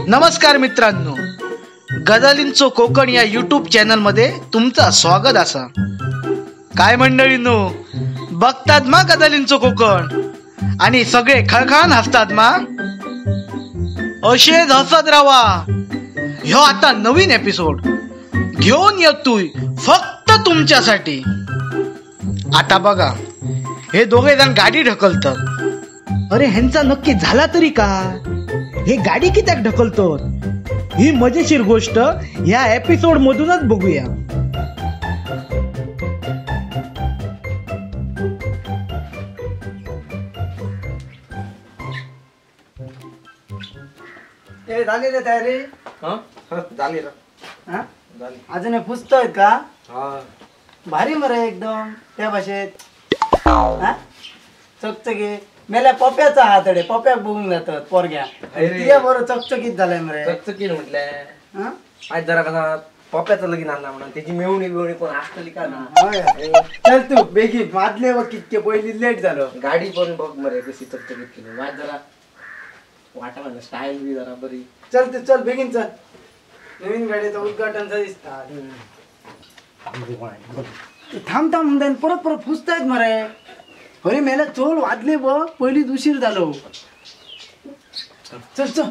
नमस्कार मित्रांनो, गजालींचो कोकण या यूट्यूब चॅनलमध्ये तुमचा स्वागत असा। काय मंडळींनो, बघतात मा गजालींचो कोकण आणि सगळे खळखळान हसतात मा? असेच हसत राहा। ह्यो आता नवीन एपिसोड घेऊन येतोय फक्त तुमच्यासाठी। आता बघा, हे दोघे जण गाडी ढकलतात। अरे ह्यांचा नक्की झाला तरी का? हे गाडी कित्याक ढकलतो? ही मजेशीर गोष्ट ह्या एपिसोड मधूनच बघूया। ए झाली रे तयारी? हा झाली रे। हा झाली. अजून पुसतोय का? हा भारी मरे एकदम त्या भाषेत. हा चकचकी मेल्या पप्याचा हातडे पप्याक बघून जातात पोरग्या. तिया बरं चकचकीत झालंय मरे. चकचकीत म्हटलंय आज जरा कसा पप्याचं लगीन आणला म्हणून त्याची मेवणी बिवणी कोण असतली का ना. चल तू बेगीन वाजले बघ कितके, पहिली लेट झालो. गाडी पण बघ मरे कशी चकचकीत केली. माझ जरा वाटा म्हणलं स्टाईल बी जरा बरी. चल तू चल बेगीन चल. नवीन गाडीचं उद्घाटन दिसतात. थांब थांब परत परत फुसतायत मरे. अरे मेला चोल वाजले बघ, पहिलीच उशीर झालो. चल चल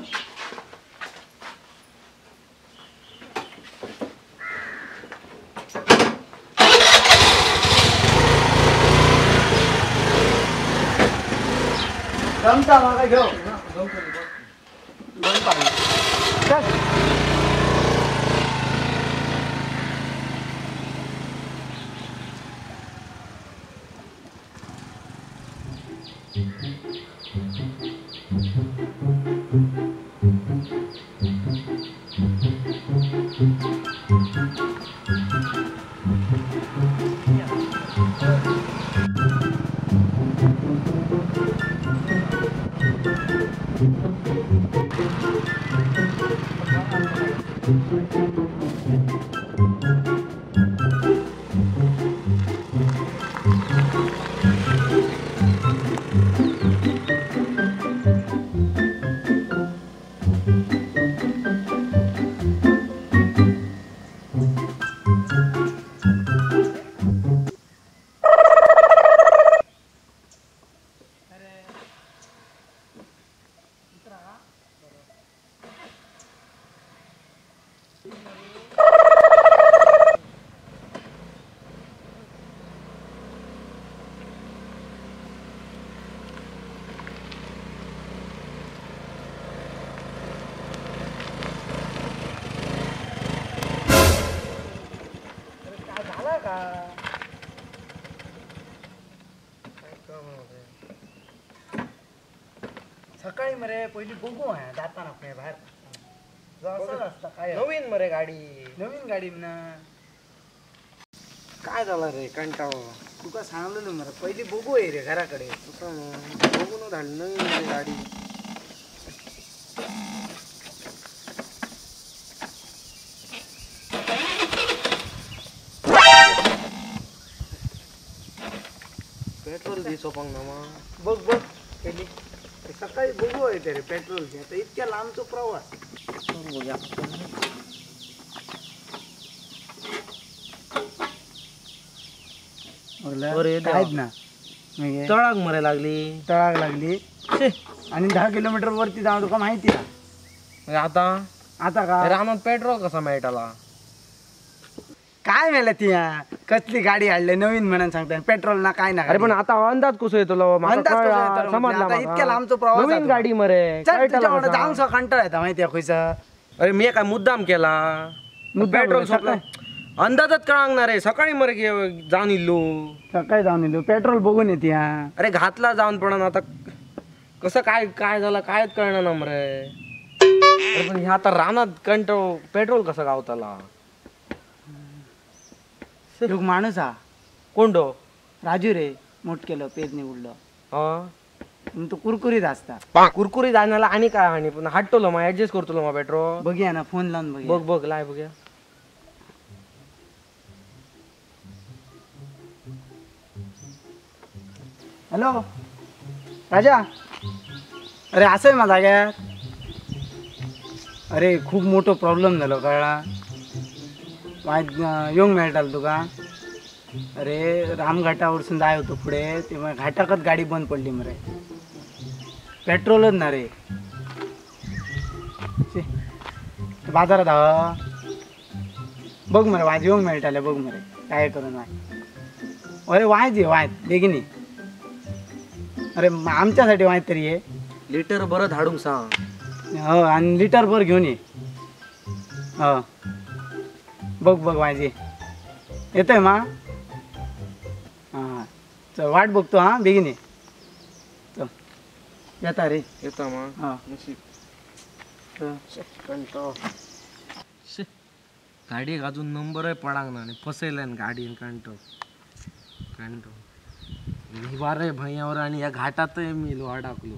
जमता मागा घेऊ. चल सकाळी मरे पहिली बघू जाताना बाहेर असता काय नवीन मरे गाडी. नवीन गाडी ना काय झालं रे कंटाळ. तुका सांगलो मरे पहिली बघू रे घराकडे बघून झालं नवीन मरे गाडी. पेट्रोल दिसो पण ना मग बघ बघ पहिली सकाळी बघू येते रे पेट्रोल. आता इतक्या लांबचो प्रवास बघूया. काहीच ना तळाक मरे लागली. तळाक लागली आणि 10 किलोमीटर वरती जाऊन तुका माहिती ना. आता आता का रानात पेट्रोल कसा मिळाला? काय मेला ती कसली गाडी आणली नवीन म्हणून सांगता पेट्रोल ना काय ना. अरे पण आता अंदाज कसो येतो? समजला इतक्या लांबचो प्रवास नवीन गाडी मरे जाऊन कंटाळा येता माहिती आहे खंयचा. अरे मी काय मुद्दाम केला पेट्रोल सगळं अंदाजच कळणार रे. सकाळी मरे जाऊन इल्लो. सकाळी जाऊन इल्लो पेट्रोल बघून येते. अरे घातला जाऊन पण आता कसं काय काय झालं कायच कळणार ना मरे. अरे पण ह्या आता रानात कंट्रोल पेट्रोल कसं गावताला? एक माणूस हा कोण डो? राजू रे मोठ केलं पेज निवडलं. तो कुरकुरीत असता. कुरकुरीत आणायला आणि काय आणि पण हाटतलो मग ऍडजस्ट करतलो मग पेट्रोल. बघूया ना फोन लावून बघ बघ बघ लाय बघूया. हॅलो राजा, अरे असं आहे माझा जाग्यात. अरे खूप मोठो प्रॉब्लेम झालो कळला. वायत येवंक मेळटालो तुका. अरे रामघाटावरसून जाय होतो पुढे, ते घाटाकच गाडी बंद पडली मरे. पेट्रोलच ना रे. बाजारात हा बघ मरे, वाज येवंक मेळटाले बघ मरे काय करून वाय. अरे वायच ये वायत बेगीन. अरे आमच्यासाठी वायत तरी ये. लिटर बरं धाडूंक सांग. हो आणि लिटर भर घेऊन ये. हो बघ बघ वायजे येतोय मा. हां चल वाट बघतो. हां बेगीन ये. चल येता रे. येता मा. हां गाडयेक अजून नंबरय पडांक ना आनी फसयल्यान गाडयेन. कांटो कांटो निवारय भंयावर आणि ह्या घाटातय मी लोहा टाकलो.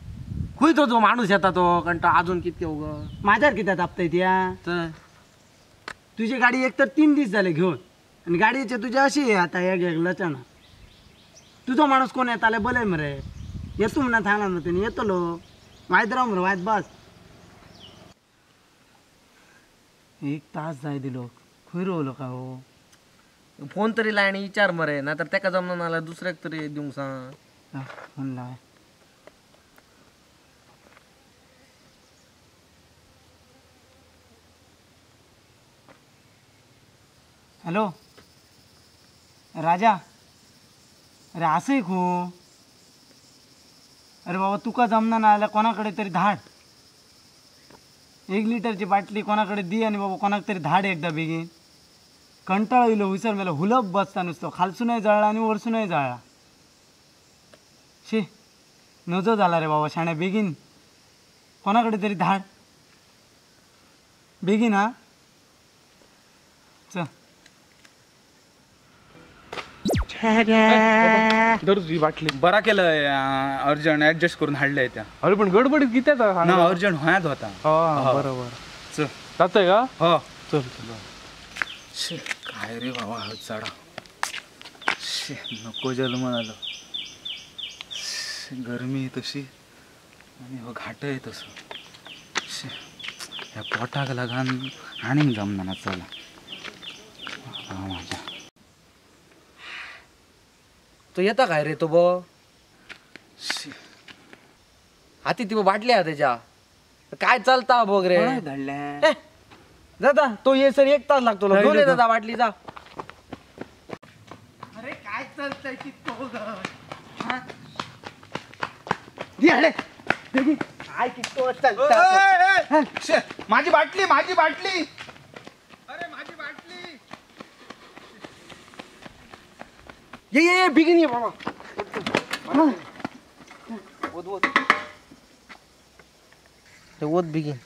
खुय तो जो माणूस येता तो कंटो अजून कितके उग माझ्यावर कित्याक तापताय त्या. तुझी गाडी एक तर 3 दीस झाले घेऊन आणि गाडीचे तुझे अशी आता एक लचना. तुझो माणूस कोण येताले बले मरे. येतो म्हणा थांगला ना तेणी येतलो. वायत राव मरे वायत बस. 1 तास जाय दिलो खंय रोवलो का हो. फोन तरी लाय आणि विचार मरे, नाहीतर त्याका जमना नाल्यार दुसऱ्याक तरी दिवंक सांग. फोन लाय. हॅलो राजा. अरे असंय खू. अरे बाबा तुका जमना ना जाल्यार कोणाकडे तरी धाड. 1 लिटरची बाटली कोणाकडे दी आणि बाबा कोणाक तरी धाड एकदा बेगीन. कंटाळो इलो हुसर मेलो हुलप बसता नुसतो. खालसूनय जळला आणि वरसूनय जळला. शी नजो झाला रे बाबा शाण्या. बेगीन कोणाकडे तरी धाड बेगीन. हा चल. तुझी बाटली बरा केलं अर्जंट ऍडजस्ट करून हाडलंय त्या. अरे पण गडबडीत किती ना अर्जंट होयात होता. बरोबर चल जातोय का. हो चल चल. काय रे बाबा हा चढा. नको जन्म आलो. गरमी तशी आणि हो घाट आहे तसं. ह्या पोटाक लागून आनीक जमना ना. चला माझ्या तो येता काय रे तो ब हाती ती बाटली हा त्याच्या. काय चालता बघ रे. दादा तो ये सर 1 तास लागतो. घेऊन ये दादा बाटली जा. अरे काय चालतंय कितको काय कितको चालतं. माझी बाटली माझी बाटली. अरे माझी बाटली. ये ये ये बिगिन ये बाबा. वोत वोत वोत बिगिन.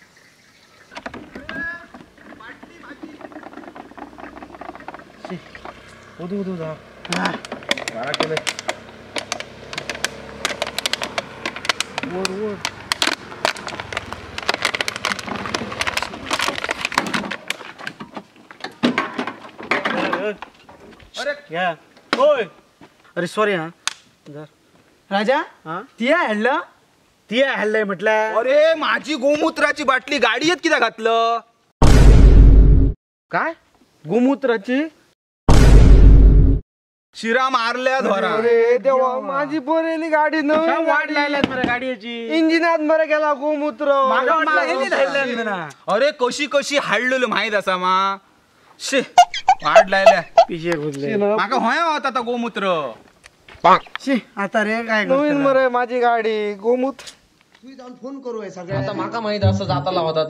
वोत वोत वोत. बरा केलं. वोत वोत. अरे या ओय. अरे सॉरी. हा राजा तिया हाडलं. तिया हाडलंय म्हटलं. अरे माझी गोमूत्राची बाटली गाडीत कित्याक घातलं. काय गोमूत्राची शिरा मारल्या धोरा. अरे देवा माझी बरेली गाडी नवीन वाट लागल्यात मरे गाडीची. इंजिनात मरे गेला गोमूत्र. अरे कशी कशी हाडलेलो माहित असा मा. शे वाट लागल्या पिशे घुसले माका होया होता आता गोमूत्र. शी आता रे काय नवीन मरे माझी गाडी गोमूत्र. तू जाऊन फोन करू सगळ्या. आता माका माहित असं जाताला होता.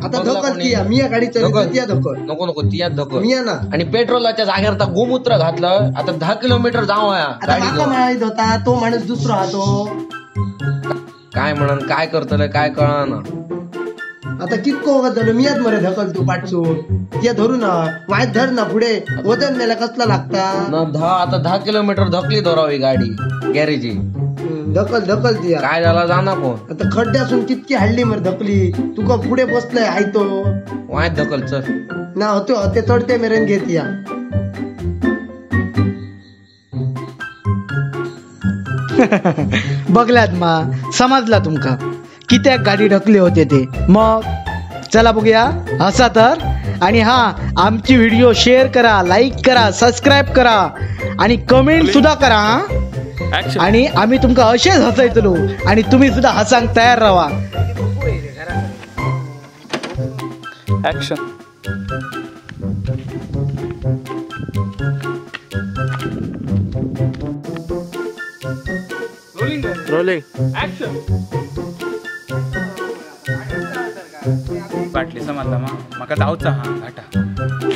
आता धकल तिया मी गाडी चालवतो. तिया धकल नको नको तिया धकल मी ना. आणि पेट्रोलाच्या जागेवर आता गोमूत्र घातलं. आता 10 किलोमीटर जाऊ आता माका माहित होता तो माणूस दुसरा होतो. काय म्हणून काय करतले काय कळना. आता कितको वगत झालो मी मरे धकल तू पाठसून. तिया धरू ना वायत धर ना पुढे वजन मेला कसला लागता ना. आता 10 किलोमीटर धकली धरावी गाडी गॅरेजी. धकल धकल तिया काय झाला जाना कोण. आता खड्ड्यासून कितकी हाडली मरे धकली. तुका पुढे बसलंय आयतो वायत धकल चल ना होतो ते चढते मेरेन घे तिया. बघल्यात मा समजला तुमका कित्याक गाडी ढकली होते ते. मग चला बघूया हसा तर. आणि हा आमची व्हिडिओ शेअर करा, लाईक करा, सबस्क्राईब करा आणि कमेंट सुद्धा करा हा. आणि आम्ही तुमका असेच हसयतलो आणि तुम्ही सुद्धा हसांक तयार राहा. ऍक्शन. रोलिंग. बाटली समजला मा, माका जाऊचा हा घाटा.